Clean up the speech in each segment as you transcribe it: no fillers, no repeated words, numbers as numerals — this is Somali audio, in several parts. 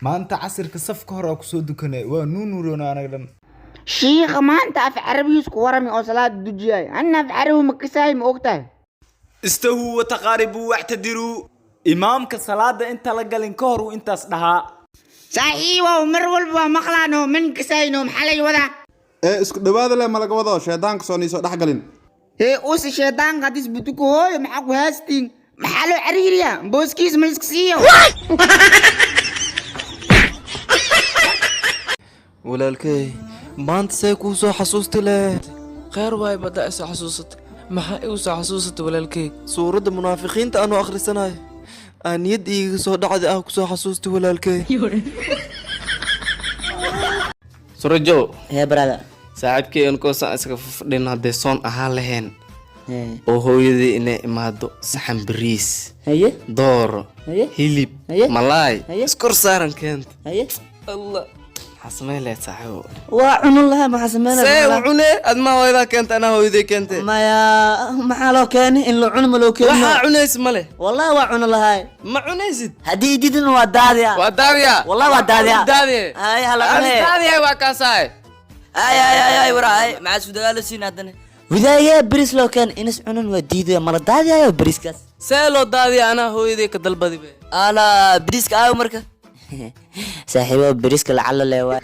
Maanta casirka safka hore aa kusoo dukanay, waa nuunuroona anaga dhan. Shiikha maanta af carabigiis ku warami oo salaada dujiyay. Anna af carabi ma kasaay, ma ogtahay? Istawuu wataqaaribuu wactadiruu. Imaamka salaada inta la galin ka hor uu intaas dhahaa. Saaxiibow, mar walba waa maqlaano, man kasayno, maxaa lay wadaa? Ee isku dhawaada leh ma laga wado shaydaanka soo niisoo dhex galin. Hee, usi shaydaanka hadis butuku hooyo, maxaa ku haastiin? Maxaa loo cariiriyaa? Booskiis ma liska siiyo? Walaalkey, maanta see kuu soo xasuusti leh? Kheyr waay, badda isoo xasuusatay. Maxaa igu soo xasuusatay, walaalkey? Suuradda munaafiqiinta anoo akhrisanayo aa niyad iiga soo dhacday, ah ku soo xasuustay, walaalkey. Surajow. Hee brother. Saaxiibkey, inkoosan iskaga fadhin, hadday soon ahaan lahayn oo hooyadii inay imaado, saxan bariis, haye, dooro, haye, hilib, haye, malaay, haye, iskor saaran keenta, haye, Allah, maxaa samayn lahayd, saaxiibo? Waa cunun lahaa, maxaa sameynaya? See u cune? Admaa hooyadaa keenta, anaa hooyaday keente. Maya, maxaa loo keenay? In la cuno ma loo keeno? Waxaa cunaysid male. Wallahi waa cuni lahaay. Ma cunaysid. Haddii ididin waa daadiya. Waa daadiya. Wallahi waa daadiya. Daadiye. Hay, hala cune. Daadiya waa kaasaay. Ay ay ay ay, war ay, maxaa isku dagaalo siin haddana? Wadaagee bariis loo keenay inas cunan waa diidaya, mala daadiyayo bariiskaas. See loo daadiya? Anaa hooyaday ka dalbadi be. Ala, bariiska aaw marka? Saaxiibo, bariiska lacala le waa.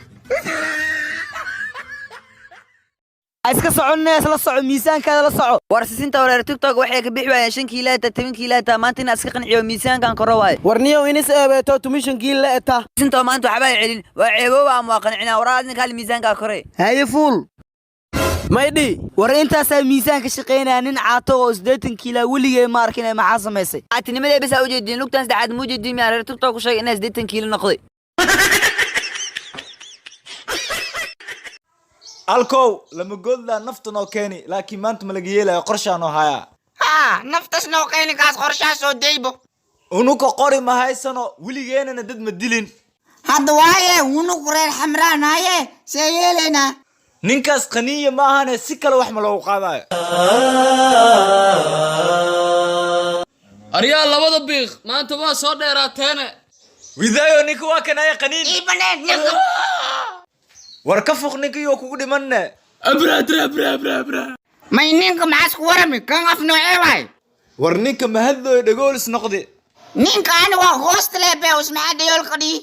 Iska soconne, isla soco, miisaankaada la soco. War sisinta wareer TikTok waxay ka bixi waayeen 5 kiilo ta 10 kiilo ta. Maanta inaa iska qanciyo miisaankan koro waaye. Warniyow, inis eebeeto 15 kiilo la eta. Sisinta maanta waxba ay celin, waa ceebooba ama waa qancinaa. Waraa adinka hal miisaankaa kore. Haye fuul maydhi. War intaasaa miisaan ka shaqaynaya, nin caato oo 80 kiila weligee ma arkin ee maxaa samaysay? Caatinimadee bes aa ujeediin, lugtan saddexaad ma ujeediin? Miyaa reer TikTok ku sheegay inaa 80 kiilo noqday? Alkow lama goodlaa nafta noo keeni, laakiin maanta ma laga yeelayo, qorshaa noo hayaa. Haa, naftas noo keeni, kaas qorshaha soo daybo. Unuka qori ma haysano, weligeenana dad ma dilin. Hadda waaye unuku reer xamraan haye, see yeelaynaa? Ninkaas qaniya ma ahane, si kale wax ma loogu qaadayo. Aryaa, labada biiq maanta waa soo dheeraateene. Widaayo, ninka waa kan aya qaniin. Ii baneen ninka. War ka fuq ninka iyo kugu dhimanne. May ninka maxaas ku warami? Kan af noocee waay? War ninka mahadlooyo, dhagoolis noqdi. Ninka ani waa hoosta leebe usmaxa dayoolka dhii.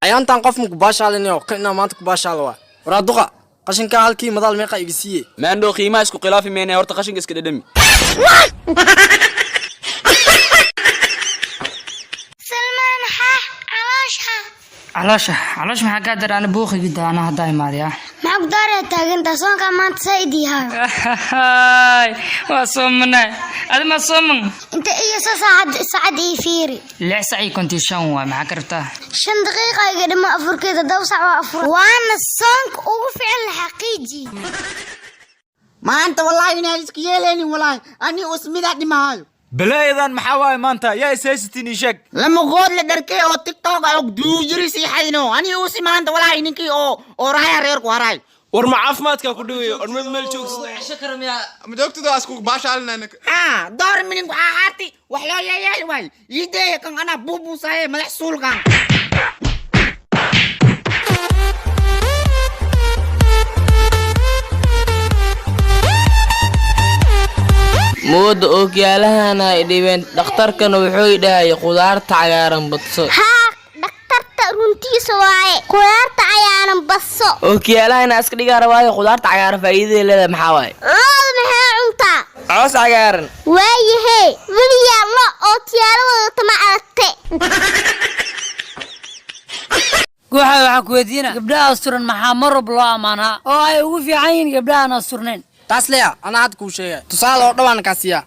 Ayaantan qof ma kubaashaalinayo kan inaa maanta kubaashaala waa. Waraa duqa, qashinkaa halkii madaal meeqa iga siiye? Maandhow, qiimaha isku khilaafi mayna, horta qashinka iska dhedhami. Salmaan, xaax caloosha. Caloosha, caloosh maxaa kaa dara? Ana buuqigi daana haddaa imaadaya. Maxaa ku daaraya taagantaa? Soonkaa maanta saa yahay. Waa soomanay, adi ma sooman? Inta iyo sa saacad saacad ii fiiri. 6:55 waay, maxaa ka rabtaa? 5 daqiiqa iga dhimo afurkeeda, 7 sac waa afur, waana soonka ugu fiican la xaqiiji. Maanta wallahi inaan iska yeelaynin, wallahi ani usmidaa dhimaayo. Balaayadan maxaa waaye maanta? Yaa is haysatiin, ii sheeg. Lama good la dharkay oo TikTok oo duujiri sii xadino, ani usi maanta wallahi ninkii oo raaya reerku haray. War ma caafimaadkaa ku dhigayo or mid meel joogsid? Ma joogtid? Waa isku baashaalinaa. Haa, door minin waxaa haarti wax loo yeeyeeli waay iideeya kan anaa buubuusaaye madax suulkan. Mooda ookiyaalahana ay dhibeen, dhakhtarkana wuxuu dhahay khudaarta cagaaran badso. Haa, dhakhtarta runtiisa waaye, khudaarta cayaaran baso. Ookiyaalaha inaa iska dhigaa rabaayo. Khudaarta cagaaran faa'iidada leedahay maxaa waaye? Lo'da maxay cuntaa? Coos cagaaran. Waayahee, weligaa lo oo tiyaalo wadata ma aragte? Guuxa, waxaan ku weydiina, gabdhaha asturan maxaa mar walba loo ammaanaa oo ay ugu fiican yihiin gabdhahan asturnayn? Taas leya anaa hadda kuu sheegay, tusaale oo dhawaan kaa siiyaa.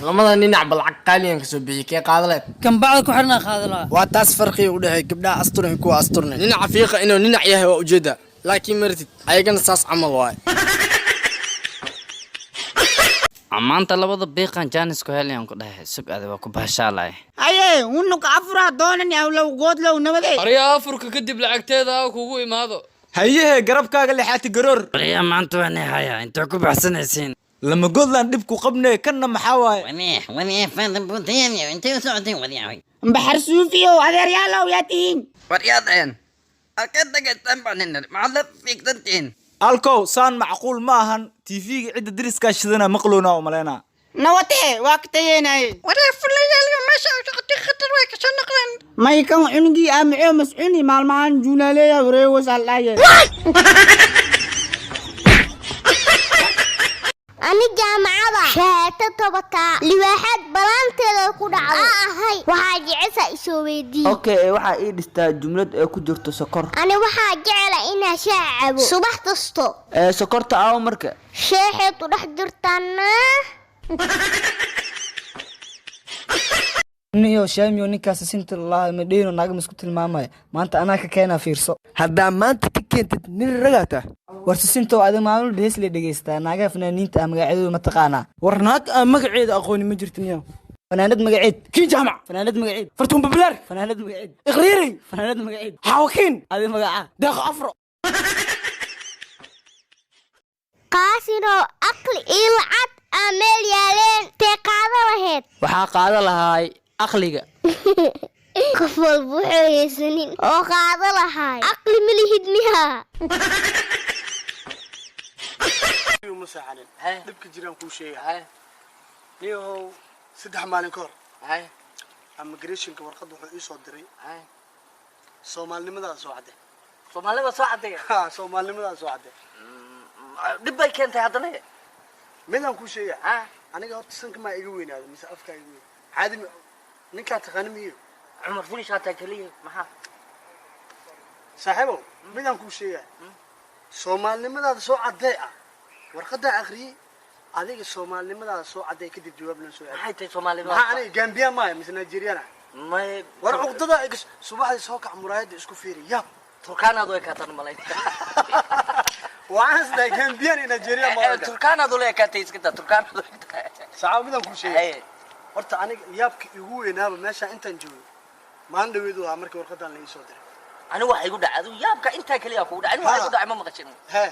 Lamada dhinac ba lacag qaaliyan kasoo bixiyey, kee qaada leed? Kan bacda ku xidhna qaada lahaa. Waa taas farqiga u dhexeeya gabdhaha asturan iyo kuwa asturnayn. Dhinaca fiiqa inuu dhinac yahay waa ujeeda, laakiin maratid ayagana saas camal waaye. Maanta labada biiqan jaanis ku helayan ku dhahay, sug ada waa ku bahashaalay. Haye, unuka afuraa doonani awlow goodlow nabade. Aryaa, afurka kadib lacagteeda aa kugu imaado. Hayehe, garabkaaga lixaati garoor. Waryaa, maanta waan hayaa, intee ku baxsanaysiin? Lama godlaan dhib ku qabnee, kanna maxaa waaye? Baxar suufiyow, adeeryaalow, yaa tihiin? Alkow, saan macquul ma ahan. Tv-ga cidda deriskaa shidana maqloona u malaynaa. Nawatee waa ka tayeenaye. May kan cunugii aamiceo mascuni maalmahan juunaaleeya wareegos aldhaye. Ani jaamacada shahaado tobakaa libaaxaad balaanteeda ku dhacdo aa ahay, waxaa jecesa isoo weydii. Okay, waxaa ii dhistaa jumlad ee ku jirto sokor. Ani waxaa jecela inaa shaah cabo subax kasto. Ee sokorta aawo marka? Sheexeed u dhex jirtaana. Niyo shaamiyo, ninkaas sinta laa madheyno naagma isku tilmaamaya. Maanta anaa ka keenaa, fiirso. Haddaa maanta ka keentid, nin ragaata. War sisintow, adiga maalin walba hees lay dhegaystaa. Naagaha fanaaniinta ah magacyadooda ma taqaanaa? War naag aan magaceeda aqooni ma jirto niyow. Fanaanad magaceed? Kiin Jaamac. Fanaanad magaceed? Fartuun Bablaar. Fanaanad magaceed? Iqriiri. Fanaanad magaceed? Xawakiin. Adi magaca? Deeqo Afro. Qaasinoo, aqli iyo lacag aa meel yaaleen, tee qaado lahayd? Waxaa qaada lahaay aqliga. Qof walba wuxuu haysanin oo qaado lahaay. Aqli ma lihid miyaa? Uma seexanin, dhibka jiraan kuu sheegay niyahow. 3 maalin ka hor immigrationka warqad wuxuu ii soo diray: soomaalinimadaa soo cadde. Soomaalida soo caddeeya? Ha, soomaalinimadaa soo cadde. Dhib bay keentay haddana. Midaan kuu sheegay aniga horta, sanka maa iga weynaado mise afkaa iga weyn? Caadi ninkaa taqaani miyo? Cumar Finish hataa keliya maxaa? Saaxiibow, midaan kuu sheegay, soomaalinimadaada soo caddee ah warqadaa akhriyey. Adiga soomaalinimadaada soo caddee, kadib jawaab noo soo celi. Maxay tahay soomaalinimada? Maxaa aniga Gambiya maayo mise Nigerian ah? May. War cuqdada igas subaxdii soo kac, muraayadda isku fiiri, yaab. Turkaanaad way kaatan malayn. Waxaan isdahay Gambiyan iyo Nigerian ma. Turkaanaad ula ekaatay, iska daa, turkaanaad ula ekaatay. Saxaabo, midaan kuu sheegay horta, aniga yaabka igu weynaaba meesha intaan joogo maalin dhaweedu ahaa markii warqadan la ii soo diray. Anigu waxa igu dhacay, adigu yaabka intaa keliya kugu dhacay, anigu waxa igu dhacay ma maqashin? Hee.